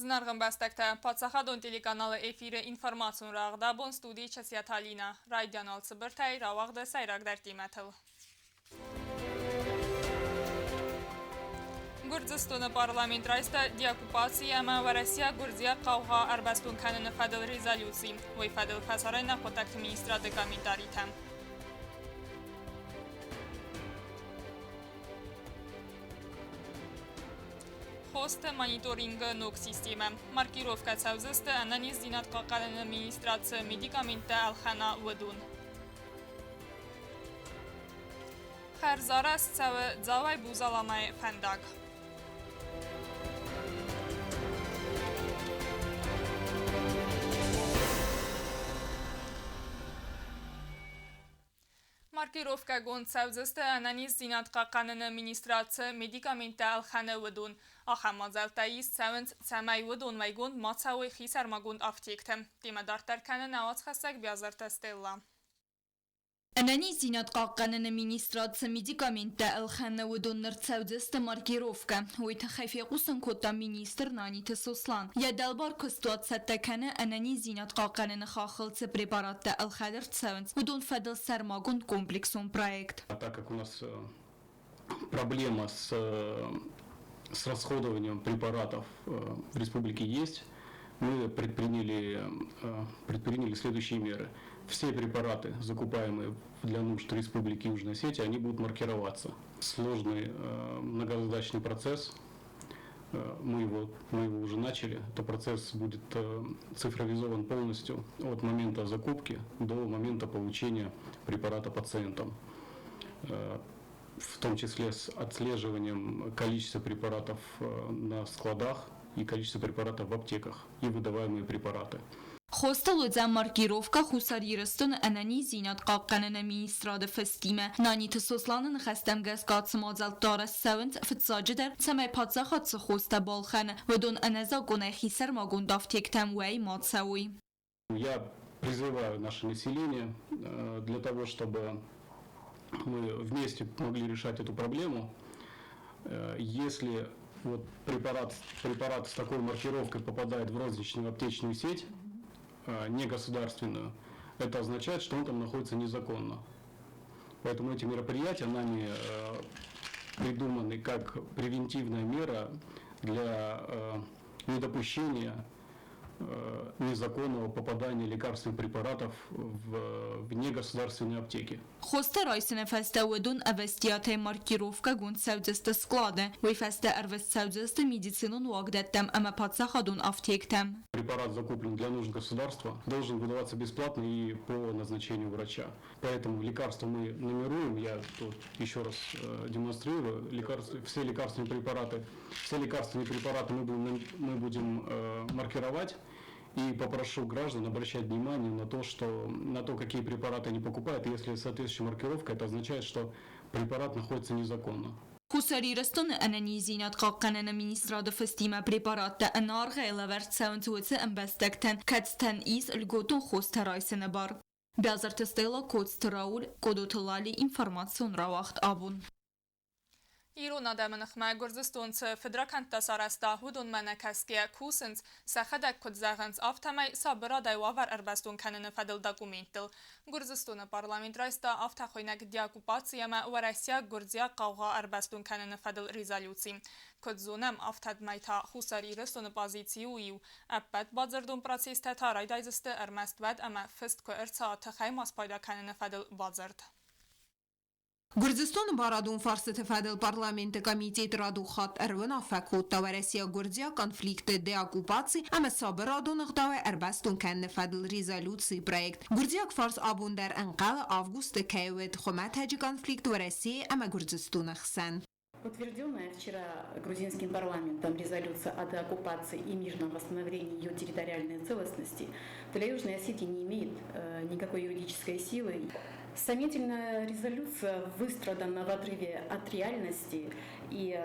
Зынаргъ ӕмбӕстӕгтӕ, паддзахадон телеканалы эфиры информацион рӕгъд абон студийы Часиаты Алинӕ. Райдиан алцыбыртӕй рауагъды сӕйрагдӕр темӕтыл. Гуырдзыстоны парламент райста деоккупаци ӕмӕ Уӕрӕсейаг-гуырдзиаг хъаугъа ӕрбӕстон кӕныны фӕдыл резолюци. Уый фӕдыл фӕсарӕйнаг хъуыддӕгты министрады комментаритӕ. Хосты мониторингы ног системӕ. Маркировкӕ цӕудзысты ӕнӕниздзинад хъахъхъӕныны министрад цы медикаменттӕ ӕлхӕна, уыдон. Хӕрзарӕзт цӕуы Дзауӕй Бузаламӕ фӕндаг. Маркировкӕгонд цӕудзысты ӕнӕниздзинад хъахъхъӕныны министрад цы медикаменттӕ ӕлхӕны, уыдон. Ахӕм мадзӕлттӕ ист цӕуынц, цӕмӕй уыдон уӕйгонд ма цӕуой хисӕрмагонд афтекты. Темӕ дарддӕр кӕны нӕ уацхӕссӕг Биазырты Стелла. Ӕнӕниздзинад хъахъхъӕныны министрад цы медикаменттӕ ӕлхӕны, уыдон ныр цӕудзысты маркировкӕ. Уый тыххӕй фехъусын кодта министр Наниты Сослан. Йӕ дӕлбар куыстуат цӕттӕ кӕны ӕнӕниздзинад хъахъхъӕныны хаххыл цы препараттӕ ӕлхӕд ӕрцӕуынц, уыдон фӕдыл сӕрмагонд комплексон проект. Так как у нас проблема с расходованием препаратов в республике есть, мы предприняли следующие меры. Все препараты, закупаемые для нужд Республики Южная Осетия, они будут маркироваться. Сложный многозадачный процесс, мы его уже начали. Этот процесс будет цифровизован полностью от момента закупки до момента получения препарата пациентом. В том числе с отслеживанием количества препаратов на складах и количества препаратов в аптеках и выдаваемые препараты. Хостыл уыдзӕн маркировкӕ Хуссар Ирыстоны ӕнӕниздзинад хъахъхъӕныны министрады фыстимӕ. Наниты Сосланы ныхӕстӕм гӕсгӕ ацы мадзӕлттӕ арӕзт цӕуынц, фыццаджыдӕр, цӕмӕй паддзахад цы хостӕ балхӕны, уыдон ӕнӕзакъонӕй хисӕрмагонд афтектӕм уӕй ма цӕуой. Я призываю наше население для того, чтобы мы вместе могли решать эту проблему. Если вот препарат с такой маркировкой попадает в розничную аптечную сеть, негосударственную, это означает, что он там находится незаконно. Поэтому эти мероприятия нами придуманы как превентивная мера для недопущения незаконного попадания лекарственных препаратов в негосударственные аптеки. Хостӕ райсыны фӕстӕ уыдон ӕвӕстиатӕй маркировкӕгонд цӕудзысты склады, уый фӕстӕ ӕрвыст цӕудзысты медицинон уагдӕттӕм ӕмӕ паддзахадон афтектӕм. Препарат закуплен для нужд государства, должен выдаваться бесплатно и по назначению врача. Поэтому лекарства мы нумеруем, я тут еще раз демонстрирую, лекарства, все лекарственные препараты мы будем маркировать. И попрошу граждан обращать внимание на то, какие препараты они покупают. Если соответствующая маркировка, это означает, что препарат находится незаконно. Хуссар Ирыстоны ӕнӕниздзинад хъахъхъӕныны министрады фыстимӕ препараттӕ ӕнӕаргъӕй лӕвӕрд цӕуынц уыцы ӕмбӕстӕгтӕн, кӕцытӕн ис льготон хостӕ райсыны бар. Биазырты Стелла, Коцты Рауль, Къодоты Лали, информацион рауагъд абон. Ирон адӕмы ныхмӕ Гуырдзыстон цы фыдракӕндтӕ сарӕзта, уыдонмӕ нӕ кӕсгӕйӕ кусынц, сӕхӕдӕг куыд зӕгъынц, афтӕмӕй сабырадӕй уавӕр ӕрбӕстон кӕныны фӕдыл документтыл. Гуырдзыстоны парламент райста афтӕхуыйнӕг деоккупаци ӕмӕ уӕрӕсейаг-гуырдзиаг хъаугъа ӕрбӕстон кӕныны фӕдыл резолюци. Куыд зонӕм, афтӕмӕй та Хуссар Ирыстоны позици у иу. Ӕппӕт бадзырдон процесстӕ та райдайдзысты ӕрмӕст уӕд ӕмӕ фыст куы ӕрцӕуа тыхӕй ма спайда кӕныны фӕдыл бадзырд. Гуырдзыстоны барадон фарстыты фӕдыл парламенты комитет радон хатт ӕруынаффӕ кодта Уӕрӕсейаг-гуырдзиаг конфликты деоккупаци ӕмӕ сабырадон ӕгъдауӕй ӕрбӕстон кӕныны фӕдыл резолюцийы проект. Гуырдзиаг фарс абон дӕр ӕнхъӕлы августы кӕй уыд хуымӕтӕджы конфликт Уӕрӕсейы ӕмӕ Гуырдзыстоны хсӕн. Утвержденная вчера грузинским парламентом резолюция о деоккупации и мирном восстановлении ее территориальной целостности для Южной Осетии не имеет никакой юридической силы. Сомнительная резолюция выстрадана в отрыве от реальности и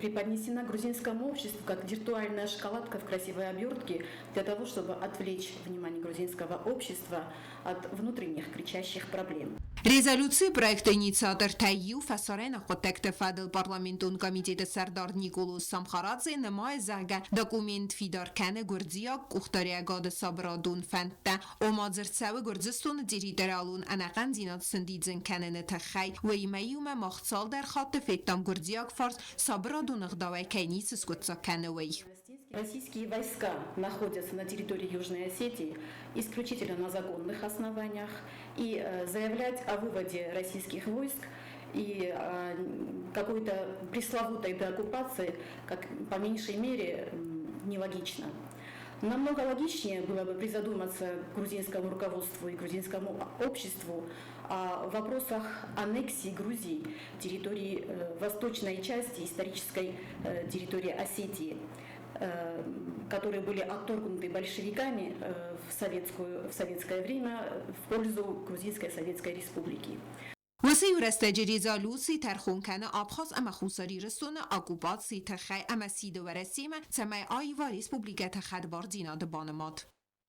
преподнесена грузинскому обществу как виртуальная шоколадка в красивой обертке для того, чтобы отвлечь внимание грузинского общества от внутренних кричащих проблем. Резолюцийы проекты инициатортӕй иу Фӕсарӕйнаг хъуыддӕгты фӕдыл парламентон комитеты сӕрдар Николоз Самхарадзе нымайы, зӕгъгӕ, документ фидар кӕны гуырдзиаг къухдариӕгады сабырадон фӕндтӕ, ома дзырд цӕуы Гуырдзыстоны территориалон ӕнӕхъӕндзинад сӕндидзын кӕныны тыххӕй. Уыимӕ иумӕ мах цалдӕр хатты федтам гуырдзиаг фарс сабырадон ӕгъдауӕй кӕй ницы скъуыддзаг кӕны, уый. Российские войска находятся на территории Южной Осетии исключительно на законных основаниях, и заявлять о выводе российских войск и какой-то пресловутой деоккупации, как по меньшей мере, нелогично. Намного логичнее было бы призадуматься грузинскому руководству и грузинскому обществу о вопросах аннексии Грузии территории восточной части исторической территории Осетии, которые были отторгнуты большевиками в советское время в пользу Грузинской Советской Республики. Уыцы иу рӕстӕджы резолюци тӕрхон кӕны Абхаз ӕмӕ Хуссар Ирыстоны оккупацийы тыххӕй ӕмӕ сиды Уӕрӕсемӕ, цӕмӕй аива республикӕты хӕдбардзинады банымад.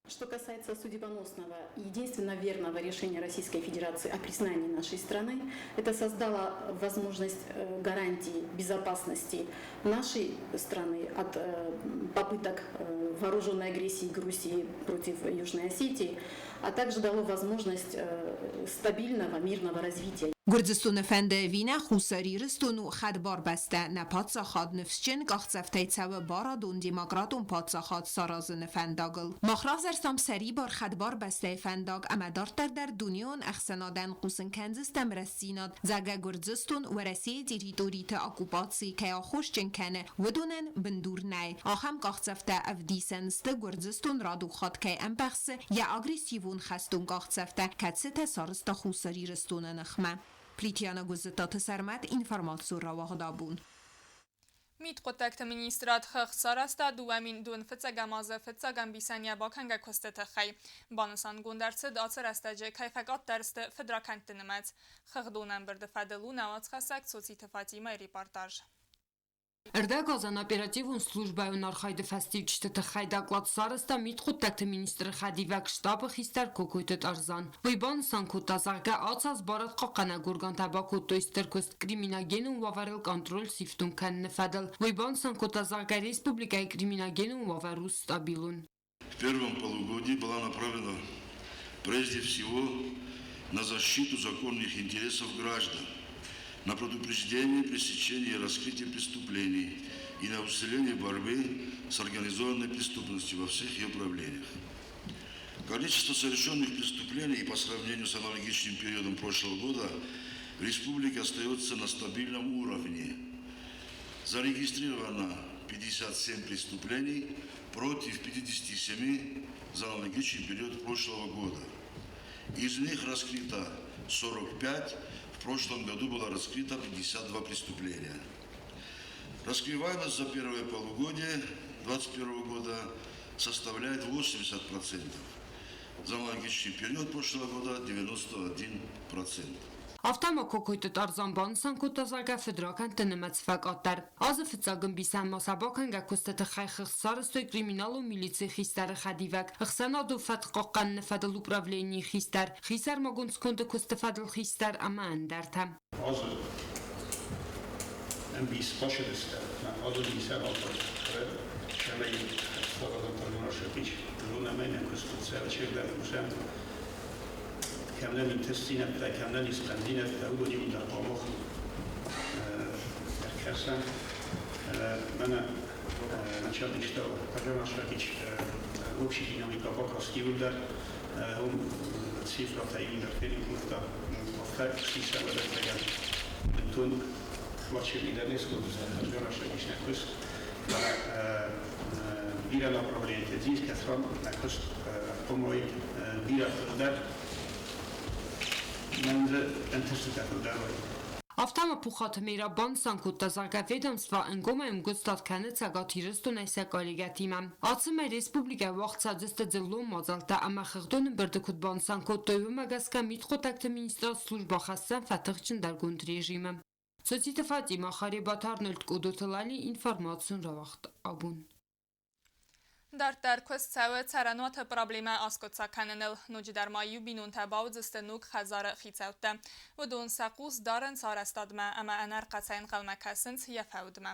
Что касается судьбоносного, единственно верного решения Российской Федерации о признании нашей страны, это создало возможность гарантии безопасности нашей страны от попыток вооруженной агрессии Грузии против Южной Осетии, а также дало возможность стабильного мирного развития. Гуырдзыстоны фӕнды ӕви нӕ, Хуссар Ирыстон у хӕдбар бӕстӕ, нӕ паддзахад ныфсджын къахдзӕфтӕй цӕуы барадон демократон паддзахад саразыны фӕндагыл. Мах равзӕрстам сӕрибар хӕдбар бӕстӕйы фӕндаг ӕмӕ дарддӕр дӕр дунеон ӕхсӕнадӕн хъусын кӕндзыстӕм рӕстдзинад, зӕгъгӕ Гуырдзыстон Уӕрӕсейы территориты оккупацийы кӕй аххосджын кӕны, уыдонӕн бындур нӕй. Ахӕм къахдзӕфтӕ ӕвдисӕн сты Гуырдзыстон радухат кӕй ӕмбӕхсы, йӕ агрессивон хӕстон къахдзӕфтӕ, кӕцытӕ сарӕзта Хуссар Ирыстоны ныхмӕ. Плитиана Гуыззытаты Сӕрмӕт информацион рауагъд абон. Мидхъуыддӕгты министрад хыгъд сарӕзта 2000 фыццӕгӕм азы фыццаг ӕмбисӕн йӕ бакӕнгӕ куысты тыххӕй. Банысангонд ӕрцыд, ацы рӕстӕджы кӕй фӕкъаддӕр сты фыдракӕндты нымӕц. Хыгъдон ӕмбырды фӕдыл у нӕ уацхӕссӕг Цоциты Фатимӕйы репортаж. Ӕрдӕгазӕн оперативон службӕйон архайды фӕстиуджыты тыххӕй доклад сарӕзта мидхъуыддӕгты министры хӕдивӕг штабы хистӕр Кокойты Тарзан. Уый банысан кодта, зӕгъгӕ, ацы аз барадхъахъхъӕнӕг органтӕ бакодтой стыр куыст криминогенон уавӕрыл контроль сифтонг кӕныны фӕдыл. Уый банысан кодта, зӕгъгӕ, республикӕйы криминогенон уавӕр у стабилон. В первом полугодии была направлена прежде всего на защиту законных интересов граждан, на предупреждение, пресечение и раскрытие преступлений и на усиление борьбы с организованной преступностью во всех ее проявлениях. Количество совершенных преступлений по сравнению с аналогичным периодом прошлого года в республике остается на стабильном уровне. Зарегистрировано 57 преступлений против 57 за аналогичный период прошлого года. Из них раскрыто 45, в прошлом году было раскрыто 52 преступления. Раскрываемость за первое полугодие 2021 года составляет 80%. За аналогичный период прошлого года 91%. Афтӕ ма Кокойты Тарзан банысан кодта, зӕгъгӕ, фыдракӕндты нымӕц фӕкъаддӕр. Азы фыццаг ӕмбисӕн ма сӕ бакӕнгӕ куысты тыххӕй хыгъд сарӕзтой криминалон милицийы хистӕры хӕдивӕг, ӕхсӕнадон фӕткхъахъхъӕныны фӕдыл управленийы хистӕр, хисӕрмагонд сконды куысты фӕдыл хистӕр ӕмӕ ӕндӕртӕ. Азы ӕмбис бачырызтӕ, азы ӕмбисӕн Афтӕ ма Пухаты Мераб банысан кодта, зӕгъгӕ, ведомство ӕнгомӕй ӕмгуыстад кӕны Цӕгат Ирыстонӕй сӕ коллегӕтимӕ. Ацы мӕй республикӕ уагъд цӕудзысты дзыллон мадзӕлттӕ ӕмӕ хыгъдон ӕмбырды куыд банысан кодтой, уымӕ гӕсгӕ мидхъуыддӕгты министрад службӕ хӕсдзӕн фӕтыхджындӕргонд режимы. Цоциты Фатимӕ, Харебаты Арнольд Къодоты Лали информацион рауагъд абон. Дарддӕр куыст цӕуы цӕрӕнуаты проблемӕ аскъуыддзаг кӕныныл. Ноджыдӕр ма иу бинонтӕ бауыдзысты ног хӕдзары хицӕуттӕ. Уыдон сӕ хъус дарынц арӕзтадмӕ ӕмӕ ӕнӕрхъӕцӕй ӕнхъӕлмӕ кӕсынц йӕ фӕудмӕ.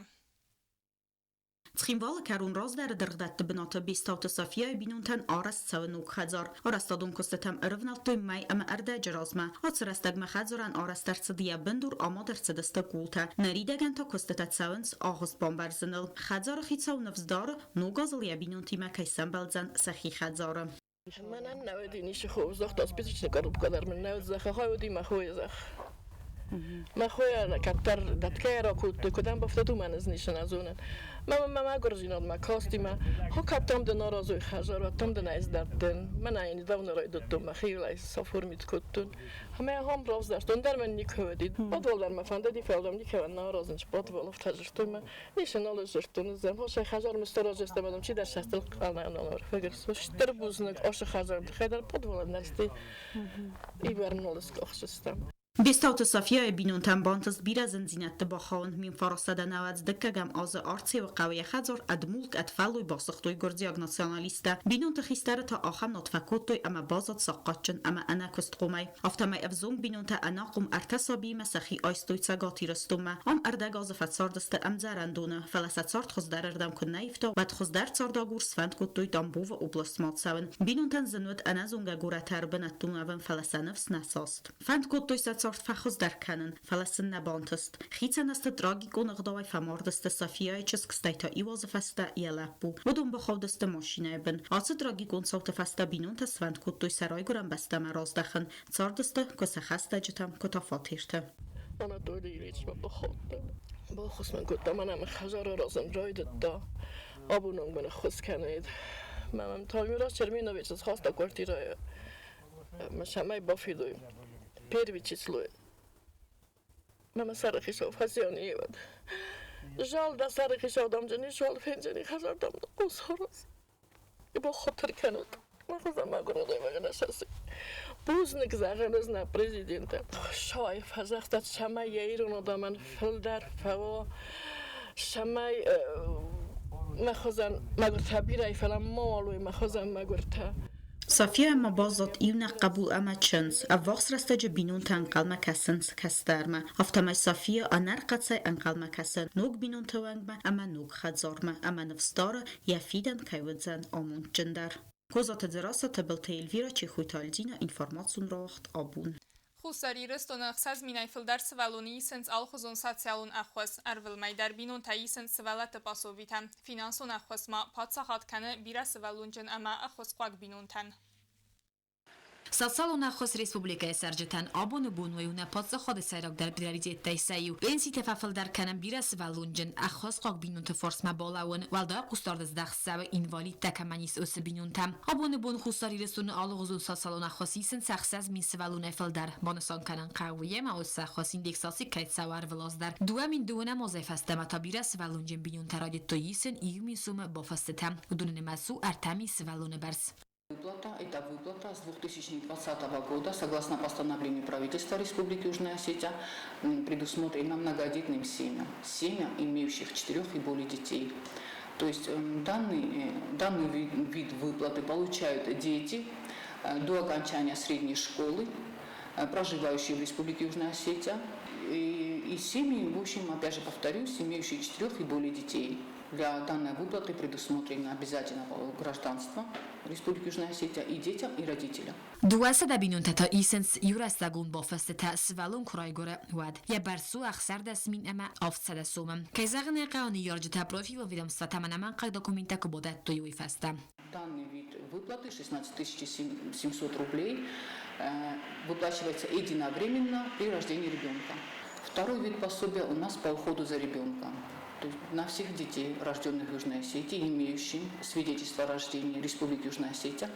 Цхинвалы кӕрон раздӕры дыргъдӕтты бынаты Бестауты Софияйы бинонтӕн арӕзт цӕуы ног хӕдзар. Арӕзтадон куыстытӕм ӕрывнӕлдтой мӕй ӕмӕ ӕрдӕджы размӕ. Ацы рӕстӕгмӕ хӕдзарӕн арӕзт ӕрцыд йӕ бындур, амад ӕрцыдысты къултӕ. Ныридӕгӕн та куыстытӕ цӕуынц агъуыст бамбӕрзыныл. Хӕдзары хицау ныфс дары, ног азыл йӕ бинонтимӕ кӕй сӕмбӕлдзӕн сӕхи хӕдзары. Мӕнӕн нӕ уыди ницы хо, загъта специфичный коробка дӕр мын нӕ уыд зӕхх, ахӕм уыди мӕ хойы зӕхх. Мӕ хойӕ кӕддӕр дӕтгӕ ракодтой, куыд ӕм бафтыд, уымӕн ӕз ницы нӕ зонын. Мӕ мӕ мӕгуырдзинадмӕ касти мӕ хо кӕддӕм дын аразой хӕдзар, уӕддӕм дын ӕз дӕттын. Мӕнӕ йын давно райдыдтон мӕхиуыл ӕй саформит кодтон. Ӕмӕ ахӕм равзӕрстон дӕр мӕн никуы уыди. Подвал дӕр мӕ фӕндыди, фӕлӕ никӕмӕн нӕ аразын, подвал афтӕ дзырдтой мӕ. Ницы нал сдзырдтон, ӕз хӕдзармӕ сторожестӕм адӕм чидӕр сӕхтыл къанайонал фӕгӕрстой. Стыр бузныг осы хӕдзары тыххӕй дӕр подвалы нӕрсти ивӕрнол скъохсыстӕм. Бестауты Софияйы бинонтӕн бантыст бирӕ зындзинӕдты бахауын. 1990 дыккӕгӕм азы Арцеуы хъӕуы йӕ хӕдзар ӕд мулк, ӕд фӕллой басыгътой гуырдзиаг националисттӕ. Бинонты хистӕры та ахӕм нот фӕкодтой ӕмӕ баззад сахъхъатджын ӕмӕ ӕнӕкуыстхъомӕй. Афтӕмӕй ӕвзонг бинонтӕ ӕнахъом ӕртӕ сабиимӕ сӕхи айстой Цӕгат Ирыстонмӕ. Ам ӕрдӕг азы фӕцардысты ӕмдзӕрӕндоны, фӕлӕ сӕ цард хуыздӕрырдӕм куы нӕ ивта, уӕд хуыздӕр цардагур сфӕнд кодтой Тамбовы областмӕ ацӕуын. Бинонтӕн зын уыд ӕнӕзонгӕ горӕты ӕрбынӕттон уӕвын, фӕлӕ сӕ ныфс нӕ саст. Фӕнд кодтой сӕ цард фӕхуыздӕр кӕнын, фӕлӕ сын нӕ бантыст. Хицӕн азты трагикон ӕгъдауӕй фӕмардысты Софияйы чызг, стӕй та иу азы фӕстӕ йӕ лӕппу. Уыдон бахаудысты машинӕйы бын. Ацы трагикон цауты фӕстӕ бинонтӕ сфӕнд кодтой сӕ райгуырӕн бӕстӕмӕ раздӕхын. Цардысты куы сӕ хӕстӕджытӕм, куы та фатерты. Анатолий Ильичмӕ бахаудтӕн. Баххуыс мын кодта, мӕнӕ мын хӕдзары аразын райдыдта. Абон онг мын ӕххуыс кӕнид. Мӕ мӕм Таймураз Черменович схаста квартирӕйы. Мӕ цӕмӕй бафидой первый число Мӕ сӕры хицау фӕзиан уӕд. Зал дӕ сӕры хицау дамджын ис, уал фенджыни хӕдзар дам хъусараз. Бахатыр кӕнут. Мӕ мӕгуыр адӕймагӕн ӕсӕси. Бузныг зӕгъӕн ӕз нӕ президентӕн. Сай фӕзагъта, цӕмӕй йӕ ирон адӕмӕн фылдӕр фӕуа, цӕмӕй мӕ хуызӕн мӕгуыртӕ бирӕ, фӕлӕ ма уал мӕ хуызӕн мӕгуыртӕ. София ма баззад иунӕг хъӕбул ӕмӕ чындз. Ӕввахс рӕстӕджы бинонтӕ ӕнхъӕлмӕ кӕсынц кӕстӕрмӕ. Афтӕмӕй София ӕнӕрхъӕцӕй ӕнхъӕлмӕ кӕсы ног бинонты уӕнгмӕ ӕмӕ ног хӕдзармӕ ӕмӕ ныфс дары, йӕ фидӕн кӕй уыдзӕн амондджындӕр. Козаты Дзерассӕ, Тыбылты Эльвирӕ, Чехойты Альдина, информацион рауагъд Абон. Хуссар Ирыстоны 6000-ӕй фылдӕр сывӕллоны исынц алыхуызон социалон ӕххуыс. Ӕрвылмӕй дӕр бинонтӕ исынц сывӕллӕтты пособитӕ. Финансон ӕххуыс ма паддзахад кӕны бирӕсывӕллонджын ӕмӕ ӕххуысхъуаг бинонтӕн. Социалон ӕххуыс республикӕйы цӕрджытӕн абоны бон уый у нӕ паддзахады сӕйрагдӕр приоритеттӕй сӕ иу. Пенситӕ фӕфылдӕр кӕнӕм бирӕсывӕллонджын, ӕххуысхъуаг бинонты фарсмӕ балӕууын, уӕлдай хъусдард здӕхт цӕуы инвалидтӕ кӕмӕн ис, уыцы бинонтӕм. Абоны бон Хуссар Ирыстоны алыгъуызон социалон ӕххуыс исынц 6000 сывӕллонӕй фылдӕр. Банысан кӕнын хъӕуы, йемӕ уыцы ӕххуыс индексаци кӕй цӕуы ӕрвылаз дӕр. 2002 азӕй фӕстӕмӕ та бирӕсывӕллонджын бинонтӕ райдыдтой исын 1000 сомы бафыстытӕ. Уыдоны нымӕц у 3000 сывӕллоны бӕрц. Выплата – это выплата с 2020 года, согласно постановлению правительства Республики Южная Осетия, предусмотрена многодетным семьям, семьям, имеющих четырех и более детей. То есть данный вид выплаты получают дети до окончания средней школы, проживающие в Республике Южная Осетия, и семьи, в общем, опять же повторюсь, имеющие четырех и более детей. Для данной выплаты предусмотрено обязательно гражданство Республики Южная Осетия и детям, и родителям. 200 бинонтӕ та исынц иурӕстӕгон бафыстытӕ, сывӕллон куы райгуыры, уӕд. Йӕ бӕрц у 160 700 сомы. Кӕй зӕгъын ӕй хъӕуы, ныййарджытӕ профилон ведомствотӕм ӕнӕмӕнгхъӕугӕ документтӕ куы бадӕттой, уый фӕстӕ. Данный вид выплаты 16 700 рублей выплачивается единовременно при рождении ребенка. Второй вид пособия у нас по уходу за ребенком. То есть на всех детей, рожденных в Южной Осетии, имеющих свидетельство о рождении Республики Южная Осетия,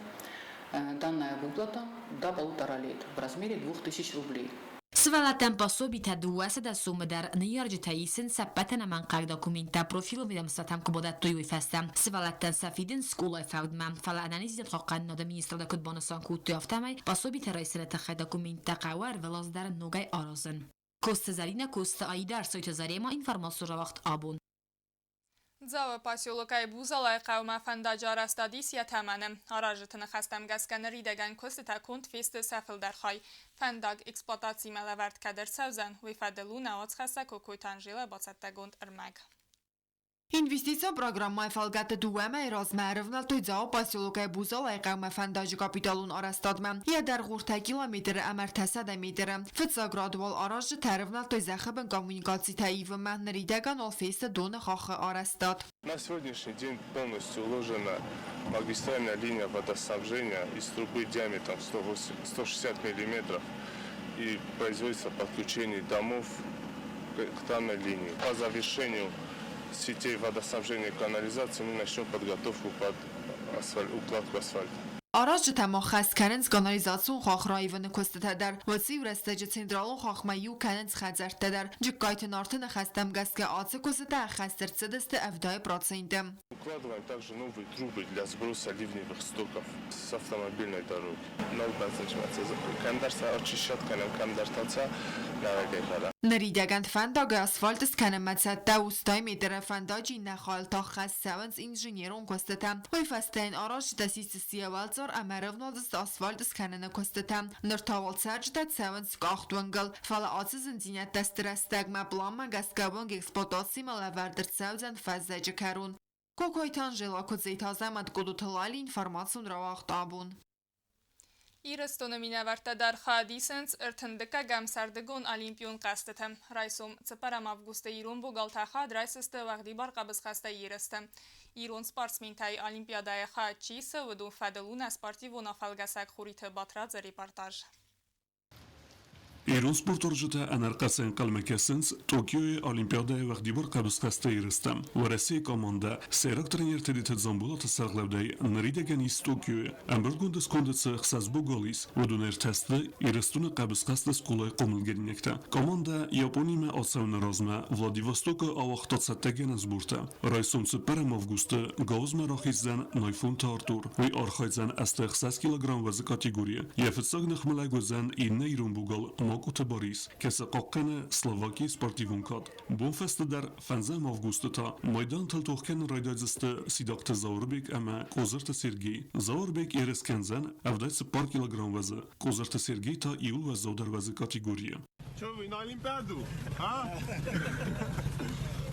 данная выплата до 1,5 лет в размере 2000 рублей. Сывӕллӕттӕн пособитӕ 200 сомы дӕр ныййарджытӕ исынц сӕ ӕппӕт ӕнӕмӕнгхъӕугӕ документтӕ профилон ведомствотӕм куы бадӕттой, уый фӕстӕ. Сывӕллӕттӕн сӕ фидынц скъолайы фӕудмӕ, фӕлӕ ӕнӕниздзинад хъахъхъӕнынады министрады куыд банысан кодтой, афтӕмӕй пособитӕ райсыны тыххӕй документтӕ хъӕуы ӕрвылаз дӕр ногӕй аразын. Коцты Зӕринӕ, Коцты Аидӕ, Ӕрсойты Заремӕ, информацион рауагъд Абон. Дзауы поселокӕй Бузалайы хъӕумӕ фӕндаджы арӕзтад ис йӕ тӕмӕны. Аразджыты ныхӕстӕм гӕсгӕ ныридӕгӕн куыстытӕ конд фесты сӕ фылдӕр хай. Фӕндаг эксплуатацимӕ лӕвӕрд кӕд ӕрцӕудзӕн, уый фӕдыл у нӕ уацхӕссӕг Кокойты Анжелӕ бацӕттӕгонд ӕрмӕг. Инвестицион программӕйы фӕлгӕты дыууӕ мӕйы размӕ ӕрӕвнӕлдтой Дзауы поселокӕй Бузалайы хъӕумӕ фӕндаджы капиталон арӕзтадмӕ. Йӕ дӕргъ у ӕртӕ километры ӕмӕ 300 метры. Фыццаг рады уал аразджытӕ ӕрӕвнӕлдтой зӕххы бын коммуникацитӕ ивынмӕ, ныридӕгӕн уал фесты доны хаххы арӕзтад. На сегодняшний день полностью уложена магистральная линия водоснабжения из трубы диаметром 160 миллиметров и производится подключение домов к данной линии. По завершению сетей водоснабжения и канализации мы начнем подготовку под асфальт, укладку асфальта. Аразджытӕ ма хӕс кӕнынц канализацион хахх раивыны куыстытӕ дӕр. Уыцы-иу рӕстӕджы централон хаххмӕ иу кӕнынц хӕдзӕрттӕ дӕр. Джыккайты Нарты ныхӕстӕм гӕсгӕ ацы куыстытӕ ӕххӕст ӕрцыдысты 70%. Укладываем также новые трубы для сброса ливневых стоков с автомобильной дороги. Нал кӕмдӕр сӕ очищать кӕнӕм, кӕмдӕр та сӕ нӕуӕгӕй халӕм. Ныридӕгӕн фӕндагы асфальт скӕнынмӕ цӕттӕ у стай метры фӕндаджы иннӕ хайыл та хӕс цӕуынц инженерон куыстытӕ. Уый фӕстӕ йын аразджытӕ систы йӕ уӕлцъар ӕмӕ рывналдысты асфальт скӕныны куыстытӕ. Ныр та уал цӕрджытӕ цӕуынц къахт уынгыл. Фӕлӕ ацы зындзинӕдтӕ сты рӕстӕгмӕ пъланмӕ гӕсгӕ уынг эксплуатацимӕ лӕвӕрд ӕрцӕудзӕн фӕззӕджы кӕрон. Кокойты Анжела, Куыдзиты Азӕмӕт, Къудуты Лали, информацион рауагъд абон. Ирыстоны минӕвӕрттӕ дӕр хайад исынц 32-ӕм сӕрдыгон Олимпион хъӕзтыты. Райсом 4 августы ирон богалтӕ хайад райсдзысты уӕгъдибар хъӕбысхӕстӕй ерысты. Ирон спортсментӕй Олимпиадӕйы хайад чи исы, уыдон фӕдыл у нӕ спортивон афӕлгӕсӕг Хуриты Батрадзы репортаж. Ирон спортуарзджытӕ ӕнӕрхъӕцӕй ӕнхъӕлмӕ кӕсынц Токиойы Олимпиадӕйы уӕгъдибар хъӕбысхӕсты ерыстӕм. Уӕрӕсейы командӕ сӕйраг тренер Тедеты Дзамболаты сӕргълӕудӕй ныридӕгӕн ис Токиойы. Ӕмбырдгонды сконды цы ӕхсӕз богал ис, уыдон ӕртӕсты Ирыстоны хъӕбысхӕсты скъолайы хъомылгӕнинӕгтӕ. Командӕ Японимӕ ацӕуыны размӕ Владивостокы ауагъта цӕттӕгӕнӕн сбортӕ. Райсом цыппӕрӕм августы гауызмӕ рахиздзӕн Найфонты Артур. Уый архайдзӕн 86 килограмм вӕзы категорийы. Йӕ фыццаг ныхмӕлӕг уыдзӕн иннӕ ирон богал Мокъуты Борис, кӕцы хъахъхъӕны Словакийы спортивон кад. Бон фӕстӕдӕр, фӕндзӕм августы та майдантыл тох кӕнын райдайдзысты Сидахъты Зауырбег ӕмӕ Козырты Сергей. Зауырбег ерыс кӕндзӕн 74 килограмм вӕзы, Козырты Сергей та иууыл уӕззаудӕр вӕзы категорийы. Что вы на Олимпиаду? А?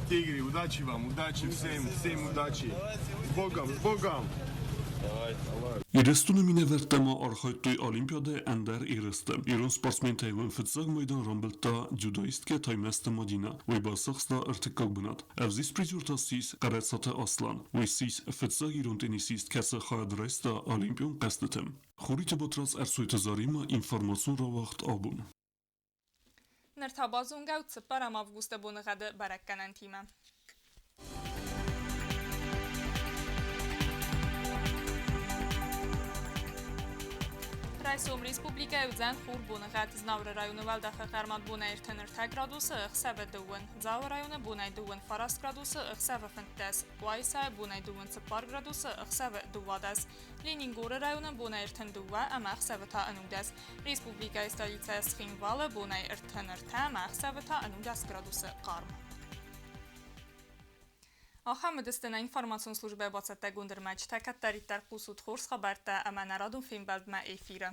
Тигры, удачи вам, удачи всем, всем удачи. С Богом, с Богом! Ирыстоны минӕвӕрттӕ ма архайдтой Олимпиадӕйы ӕндӕр ерысты. Ирон спортсментӕй уым фыццаг майдан рамбылдта дзюдоисткӕ Таймӕзты Мадинӕ. Уый бацахста ӕртыккаг бынат. Ӕвзист призер та ссис Хъӕрӕцаты Аслан. Уый ссис фыццаг ирон теннисист, кӕцы хайад райста Олимпион хъӕзтыты. Хуриты Батрадз Ӕрсойты Заремӕ информацион рауагъд абон. Ныр та базонгӕ ут 4 августы боныгъӕды бӕрӕггӕнӕнтимӕ. Райсом республикӕйы уыдзӕн хур боныгъӕд. Знауыры районы уӕлдӕфы хъӕрмад бонӕй 33 градусы, ӕхсӕвы дыууын. Дзауы районы бонӕй 29 градусы, ӕхсӕвы 15. Къуайсайы бонӕй 24 градусы, ӕхсӕвы 12. Ленингоры районы бонӕй 32 ӕмӕ ӕхсӕвы та 19. Республикӕйы столицӕ Цхинвалы бонӕй 33 ӕмӕ ӕхсӕвы та 19 градусы хъарм. Ахӕм уыдысты нӕ информацион службӕйы бацӕттӕгонд ӕрмӕджытӕ. Кӕддӕриддӕр хъусут хорз хабӕрттӕ ӕмӕ нӕ радон фембӕлдмӕ эфиры.